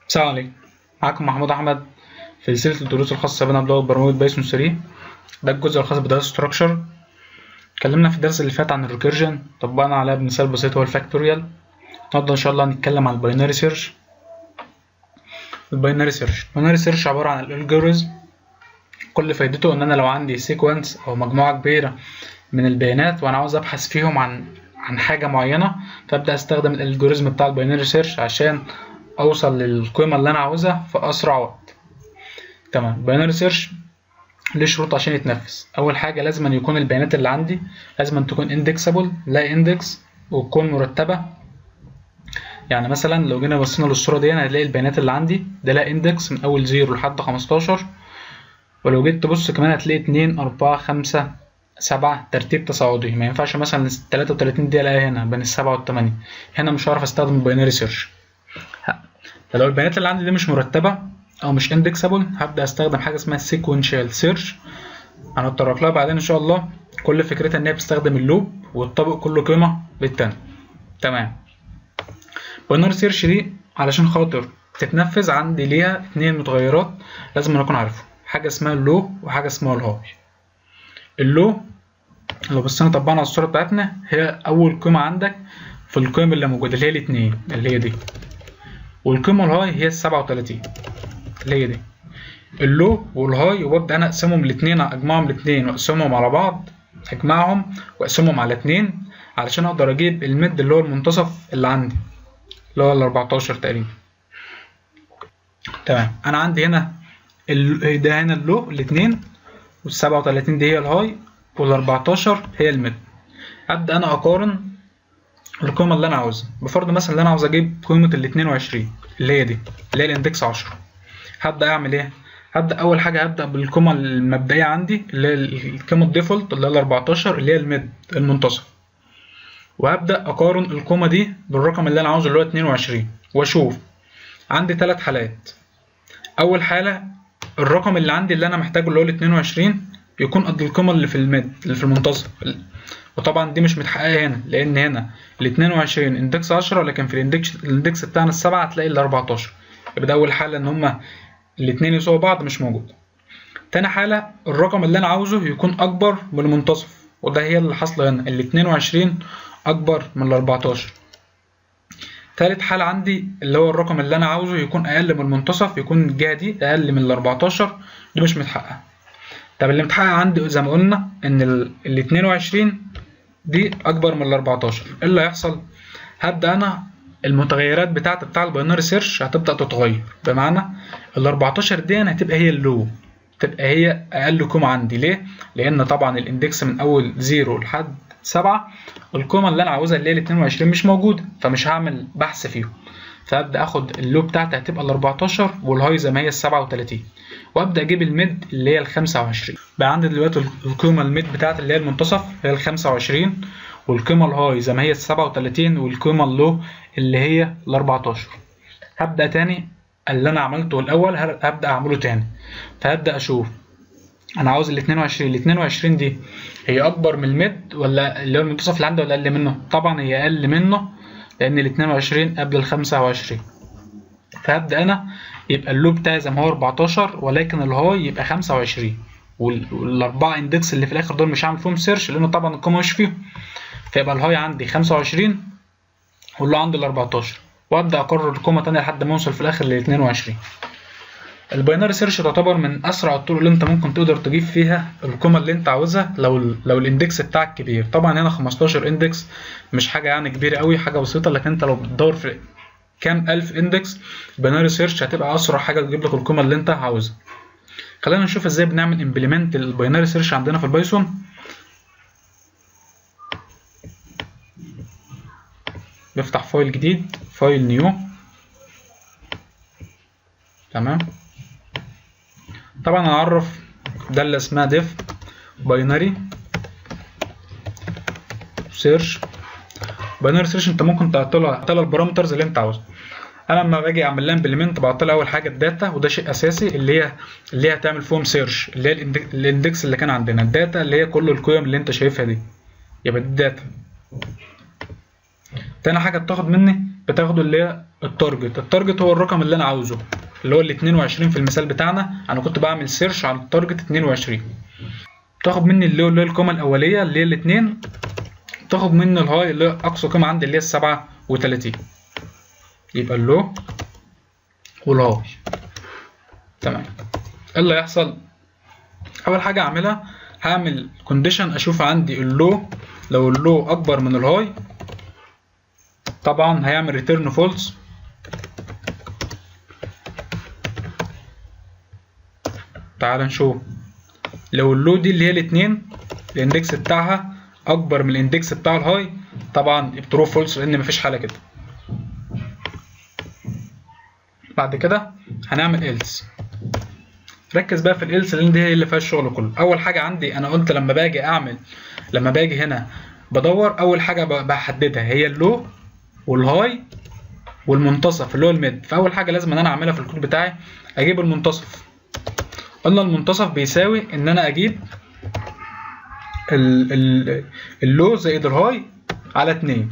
السلام عليكم، معاكم محمود احمد في سلسلة الدروس الخاصة بنا بلغه برمجة Python 3. ده الجزء الخاص ب data structure. اتكلمنا في الدرس اللي فات عن ال recursion، طبقنا عليها بمثال بسيط هو ال factorial. النهارده ان شاء الله هنتكلم عن ال binary search. ال binary search عبارة عن ال algorithm، كل فايدته ان انا لو عندي sequence او مجموعة كبيرة من البيانات وانا عاوز ابحث فيهم عن حاجة معينه، فابدا استخدم ال algorithm بتاع ال binary search عشان اوصل للقيمة اللي انا عاوزها في اسرع وقت. تمام، binary search ليه شروط عشان يتنفذ. اول حاجة لازم أن يكون البيانات اللي عندي لازم أن تكون indexable، لها index، وتكون مرتبه. يعني مثلا لو جينا بصينا للصورة دي هنلاقي البيانات اللي عندي ده لها index من اول 0 لحد 15، ولو جيت تبص كمان هتلاقي 2 4 5 7 ترتيب تصاعدي. ما ينفعش مثلا 33 دي الاقيها هنا بين السبعة والتمانية، هنا مش هعرف استخدم ال binary search. فلو البيانات اللي عندي دي مش مرتبة أو مش indexable هبدأ استخدم حاجة اسمها sequential search، هنتطرق لها بعدين إن شاء الله. كل فكرتها إن هي بتستخدم ال loop وتطابق كل قيمة بالتانية. تمام، binary search دي علشان خاطر تتنفذ عندي ليها اتنين متغيرات لازم أكون عارفهم، حاجة اسمها ال low وحاجة اسمها ال high. ال low لو بصينا طبقنا على الصورة بتاعتنا هي أول قيمة عندك في القيم اللي موجودة اللي هي الاتنين اللي هي دي، والقيمة ال high هي 37 اللي هي دي. ال low وال high وببدأ أنا أقسمهم الاتنين، أجمعهم الاتنين وأقسمهم على بعض، أجمعهم وأقسمهم على اتنين علشان أقدر أجيب ال mid اللي هو المنتصف اللي عندي اللي هو 14 تقريبا. تمام، أنا عندي هنا ده هنا ال low الاتنين، وال37 دي هي ال high، وال14 هي ال mid. أبدأ أنا أقارن القيمة اللي أنا عاوزها. بفرض مثلا إن أنا عاوز أجيب قيمة 22 اللي هي دي اللي هي ال index 10. هبدأ أعمل إيه؟ هبدأ أول حاجة هبدأ بالقيمة المبدئية عندي اللي هي القيمة ال default اللي هي 14 اللي هي ال mid المنتصف، وهبدأ أقارن القيمة دي بالرقم اللي أنا عاوزه اللي هو 22، وأشوف عندي ثلاث حالات. أول حالة الرقم اللي عندي اللي أنا محتاجه اللي هو 22 يكون قد القيمة اللي في ال mid اللي في المنتصف، وطبعا دي مش متحققة هنا لأن هنا 22 index 10، لكن في ال index بتاعنا السبعة هتلاقي 14. يبقى ده أول حالة إن هما الاتنين يساووا بعض مش موجود. تاني حالة الرقم اللي أنا عاوزه يكون أكبر من المنتصف، وده هي اللي حاصلة هنا، 22 أكبر من 14. تالت حالة عندي اللي هو الرقم اللي أنا عاوزه يكون أقل من المنتصف، يكون الجهة دي أقل من 14، دي مش متحققة. طب اللي متحقق عندي زي ما قلنا إن 22 دي أكبر من 14. إيه اللي هيحصل؟ هبدأ أنا المتغيرات بتاعت بتاع ال binary search هتبدأ تتغير، بمعنى 14 دي هتبقى هي ال low، تبقى هي أقل قيمة عندي. ليه؟ لأن طبعا ال index من أول 0 لحد 7 القيمة اللي أنا عاوزها اللي هي 22 مش موجودة، فمش هعمل بحث فيهم. فأبدأ آخد ال low بتاعتي هتبقى 14 وال high زي ما هي 37، وأبدأ أجيب ال mid اللي هي 25. بقى عندي دلوقتي القيمة ال mid بتاعتي اللي هي المنتصف هي 25، والقيمة ال high زي ما هي 37، والقيمة ال low اللي هي 14. هبدأ تاني اللي أنا عملته الأول هبدأ أعمله تاني. فهبدأ أشوف أنا عاوز 22، 22 دي هي أكبر من ال mid ولا اللي هو المنتصف اللي عندي ولا أقل منه؟ طبعا هي أقل منه لأن 22 قبل 25. فهبدأ أنا يبقى ال low بتاعي زي ما هو 14، ولكن ال high يبقى 25، والأربعة index اللي في الآخر دول مش هعمل فيهم search لأنه طبعا القيمة مش فيهم. فيبقى ال high عندي 25 وال low عندي 14، وأبدأ أكرر القيمة تانية لحد ما أوصل في الآخر لل 22. ال binary search تعتبر من اسرع الطرق اللي انت ممكن تقدر تجيب فيها القيمة اللي انت عاوزها لو ال index بتاعك كبير. طبعا هنا 15 index مش حاجة يعني كبيرة قوي، حاجة بسيطة، لكن انت لو بتدور في كام الف index binary search هتبقى اسرع حاجة تجيب لك القيمة اللي انت عاوزها. خلينا نشوف ازاي بنعمل implement ال binary search عندنا في ال Python. بفتح file جديد، file new. تمام، طبعا هنعرف ده اللي اسمها def binary search. binary search انت ممكن تعطلها ال parameters اللي انت عاوزها. انا لما باجي اعمل لها implement بعطلها اول حاجة ال data، وده شيء اساسي اللي هي هتعمل فيهم search اللي هي ال index اللي كان عندنا، ال data اللي هي كل القيم اللي انت شايفها دي، يبقى دي ال data. تاني حاجة بتاخد مني بتاخده اللي هي ال target. ال target هو الرقم اللي انا عاوزه اللي هو ال 22 في المثال بتاعنا. انا كنت بعمل search على ال target 22. تاخد مني ال low اللي هي القيمة الاولية اللي هي الاثنين، تاخد مني ال high اللي هي اقصى قيمة عندي اللي هي ال 37. يبقى ال low وال high. تمام. ايه اللي هيحصل؟ اول حاجة اعملها هعمل condition، اشوف عندي ال low، لو ال low اكبر من ال high طبعا هيعمل return false. تعال نشوف لو ال low دي اللي هي الاثنين ال index بتاعها اكبر من ال index بتاع ال high، طبعا true false لان مفيش حاله كده. بعد كده هنعمل else. ركز بقى في ال else لان دي هي اللي فيها الشغل كله. اول حاجة عندي انا قلت لما باجي اعمل، لما باجي هنا بدور، اول حاجة بحددها هي ال low وال high والمنتصف اللي هو ال mid. فاول حاجة لازم ان انا اعملها في الكود بتاعي اجيب المنتصف. قلنا المنتصف بيساوي ان انا اجيب ال low زائد ال high على 2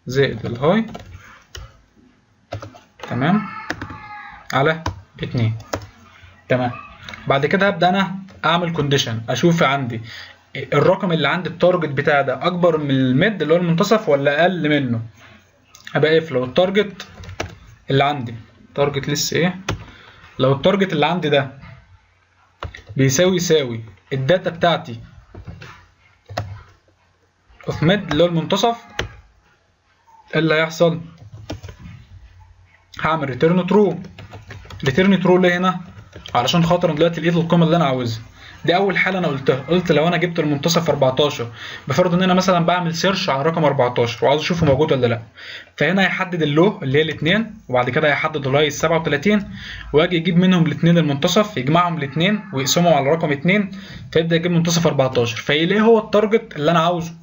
زائد ال high، تمام، على 2. تمام. بعد كده هبدا انا اعمل condition، اشوف عندي الرقم اللي عند ال target بتاعي ده اكبر من ال mid اللي هو المنتصف ولا اقل منه. ابقى if لو ال target اللي عندي target لسه ايه، لو ال target اللي عندي ده بيساوي يساوي ال data بتاعتي of mid اللي هو المنتصف، ايه اللي هيحصل؟ هعمل return true. return true ليه هنا؟ علشان خاطر انا دلوقتي لقيت القيمة اللي انا عاوزها. دي اول حاله انا قلتها، قلت لو انا جبت المنتصف 14، بفرض ان انا مثلا بعمل search على رقم 14 وعاوز اشوفه موجود ولا لا، فهنا هيحدد ال low اللي هي الاثنين، وبعد كده هيحدد ال high ال 37، واجي اجيب منهم الاثنين المنتصف، يجمعهم الاثنين ويقسمهم على رقم 2، فيبدا يجيب منتصف 14، فيلاقي هو ال target اللي انا عاوزه،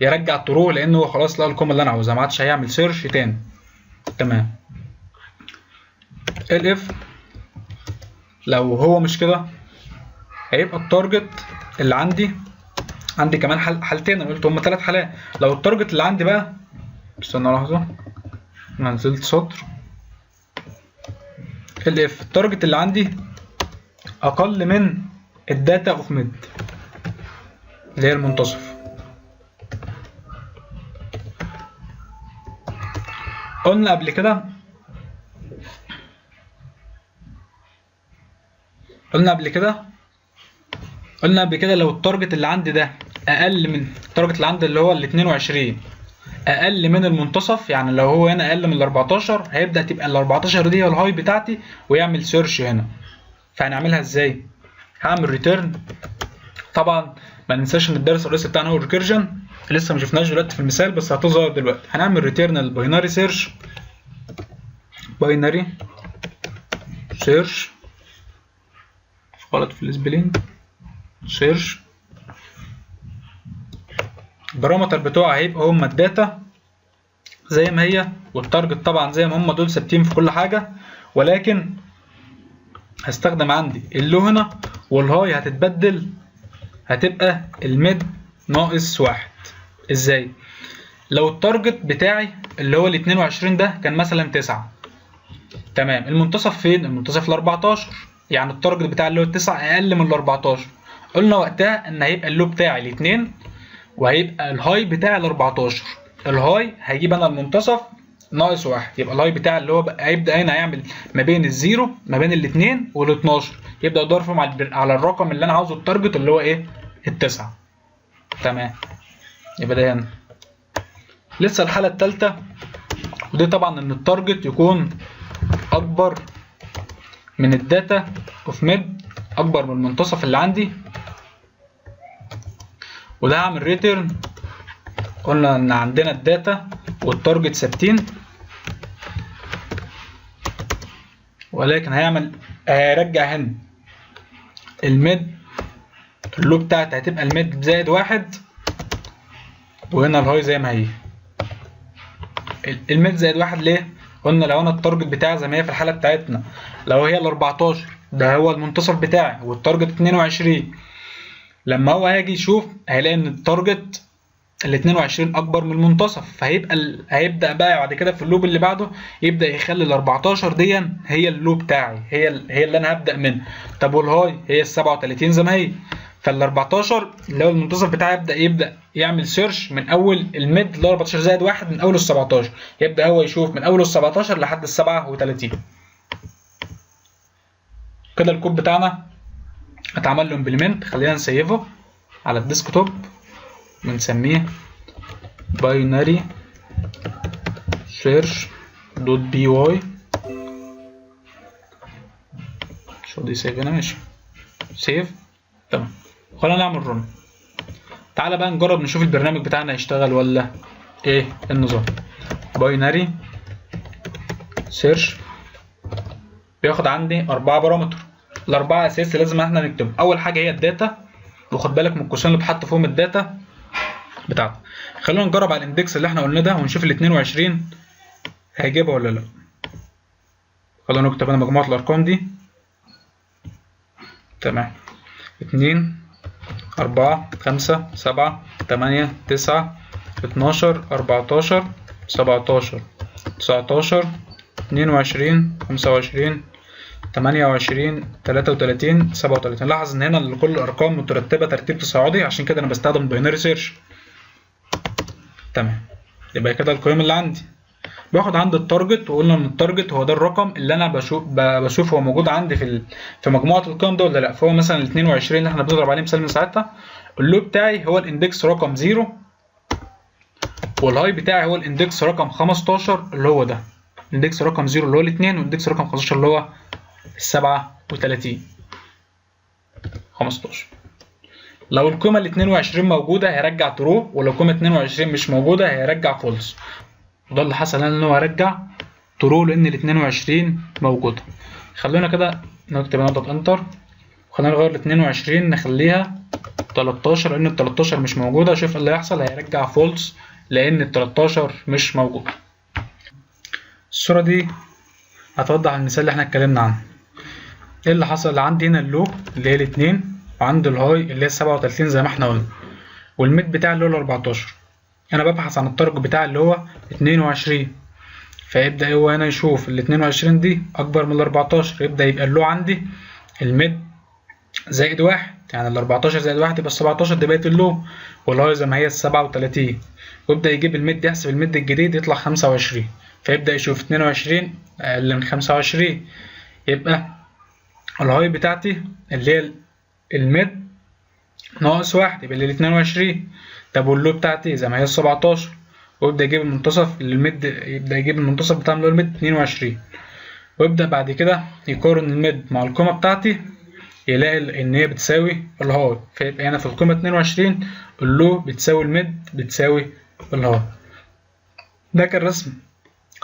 يرجع true لانه هو خلاص لقى القيمة اللي انا عاوزها، ما عادش هيعمل search تاني. تمام. elif لو هو مش كده هيبقى ال target اللي عندي كمان حالتين، انا قلت هم 3 حالات. لو ال target اللي عندي بقى، استنى لحظة انا نزلت سطر، elif ال target اللي عندي اقل من ال data of mid اللي هي المنتصف. قلنا قبل كده، قلنا قبل كده لو ال target اللي عندي ده اقل من ال target اللي عندي اللي هو ال 22 اقل من المنتصف، يعني لو هو هنا اقل من ال 14 هيبدا تبقى ال 14 دي هي ال high بتاعتي ويعمل search هنا. فهنعملها ازاي؟ هعمل return. طبعا ما ننساش ان الدرس الرئيسي بتاعنا هو ال recursion، لسه ما شفناش دلوقتي في المثال بس هتظهر دلوقتي. هنعمل return لل binary search، binary search غلط في ال spelling، search. ال parameter بتوعها هيبقى هما ال data زي ما هي وال target طبعا زي ما هما دول ثابتين في كل حاجة، ولكن هستخدم عندي ال low هنا وال high هتتبدل، هتبقى ال mid ناقص 1. ازاي؟ لو ال target بتاعي اللي هو ال 22 ده كان مثلا 9، تمام، المنتصف فين؟ المنتصف ال 14، يعني ال target بتاع اللي هو 9 اقل من ال 14. قلنا وقتها ان هيبقى ال low بتاعي الاثنين وهيبقى ال high بتاعي ال 14. ال high هجيب انا المنتصف ناقص 1، يبقى ال high بتاعي اللي هو هيبدا هنا هيعمل ما بين ال zero ما بين الاثنين وال 12، يبدا يدور فيهم على الرقم اللي انا عاوزه ال target اللي هو ايه؟ التسعة. تمام، يبقى ده هنا. لسه الحالة الثالثة، ودي طبعا ان ال target يكون اكبر من ال data of mid، اكبر من المنتصف اللي عندي، وده هعمل return. قلنا ان عندنا ال data وال target ثابتين، ولكن هيعمل هيرجع هنا ال mid، ال low بتاعتي هتبقى ال mid زائد 1، وهنا ال high زي ما هي. ال mid زائد 1 ليه؟ قلنا لو انا ال target بتاعي زي ما هي في الحالة بتاعتنا، لو هي ال 14 ده هو المنتصف بتاعي وال target 22، لما هو هيجي يشوف هيلاقي ان ال target ال 22 اكبر من المنتصف، فهيبقى هيبدا بقى بعد كده في ال loop اللي بعده يبدا يخلي ال 14 دي هي ال low بتاعي، هي اللي انا هبدا منها. طب وال high هي ال 37 زي ما هي، فال 14 اللي هو المنتصف بتاعي يبدا يعمل search من اول ال mid اللي هو 14 زائد 1 من اول ال 17، يبدا هو يشوف من اول ال 17 لحد ال 37. كده الكود بتاعنا اتعمل له implement. خلينا نسيفه على ال desktop ونسميه binary search dot py. مش راضي save هنا، ماشي save، تمام. خلينا نعمل run. تعالى بقى نجرب نشوف البرنامج بتاعنا يشتغل ولا ايه النظام. binary search بياخد عندي 4 parameter، الاربعة اساسي لازم احنا نكتبهم. اول حاجة هي ال data، وخد بالك من القوسين اللي بتحط فيهم ال data بتاعته. خلونا نجرب على ال index اللي احنا قلناه ده ونشوف ال 22 هيجيبها ولا لا. خلونا نكتب انا مجموعة الارقام دي، تمام، 2 4 5 7 8 9 12 14 17 19 22 25 28 33 37. لاحظ ان هنا كل الارقام مترتبة ترتيب تصاعدي، عشان كده انا بستخدم binary search. تمام، يبقى كده القيم اللي عندي. باخد عند ال target، وقلنا ان ال target هو ده الرقم اللي انا بشوف هو موجود عندي في مجموعة القيم ده ولا لا. فهو مثلا ال 22 اللي احنا بنضرب عليه مثال من ساعتها، ال low بتاعي هو ال index رقم 0، وال high بتاعي هو ال index رقم 15 اللي هو ده، index رقم 0 اللي هو الاثنين، وال index رقم 15 اللي هو 37 15. لو القيمة ال 22 موجودة هيرجع true، ولو القيمة 22 مش موجودة هيرجع false. وده اللي حصل ان هو هيرجع true لان ال 22 موجودة. خلونا كده نكتب نضغط enter، وخلينا نغير ال 22 نخليها 13 لان ال 13 مش موجودة. شوف اللي هيحصل، هيرجع false لان ال 13 مش موجودة. الصورة دي هتوضح المثال اللي احنا اتكلمنا عنه. ايه اللي حصل عندي هنا؟ ال low اللي هي الاتنين، وعند ال high اللي هي 37 زي ما احنا قلنا، وال mid بتاع اللي هو 14. انا ببحث عن ال target بتاع اللي هو 22، فيبدأ هو هنا يشوف ال 22 دي اكبر من ال 14، يبدأ يبقى ال low عندي ال mid زائد 1، يعني ال 14 زائد 1 يبقى 17، دي بقت ال low، وال high زي ما هي ال 37. ويبدأ يجيب ال mid، يحسب ال mid الجديد يطلع 25، فيبدأ يشوف 22 اقل من 25، يبقى ال high بتاعتي اللي هي ال mid ناقص 1 يبقى اللي 22. طب وال low بتاعتي زي ما هي 17، ويبدأ يجيب المنتصف ال mid، يبدأ يجيب المنتصف بتاع اللي هو ال mid 22، ويبدأ بعد كده يقارن ال mid مع القيمة بتاعتي، يلاقي إن هي بتساوي ال high، فيبقى هنا في القيمة 22 ال low بتساوي ال mid بتساوي ال high. ده كان رسم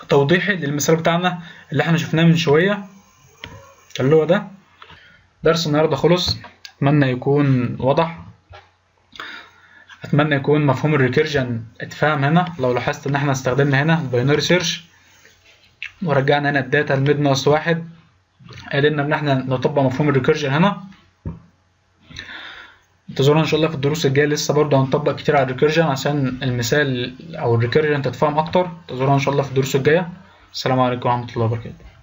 توضيحي للمثال بتاعنا اللي احنا شفناه من شوية اللي هو ده. درس النهارده خلص، أتمنى يكون وضح، أتمنى يكون مفهوم ال recursion اتفهم هنا. لو لاحظت إن احنا استخدمنا هنا ال binary search ورجعنا هنا ال data ال mid ناقص 1، قدرنا إن احنا نطبق مفهوم ال recursion هنا. انتظرونا إن شاء الله في الدروس الجاية، لسه برضه هنطبق كتير على ال recursion عشان المثال أو ال recursion تتفهم أكتر. انتظرونا إن شاء الله في الدروس الجاية. السلام عليكم ورحمة الله وبركاته.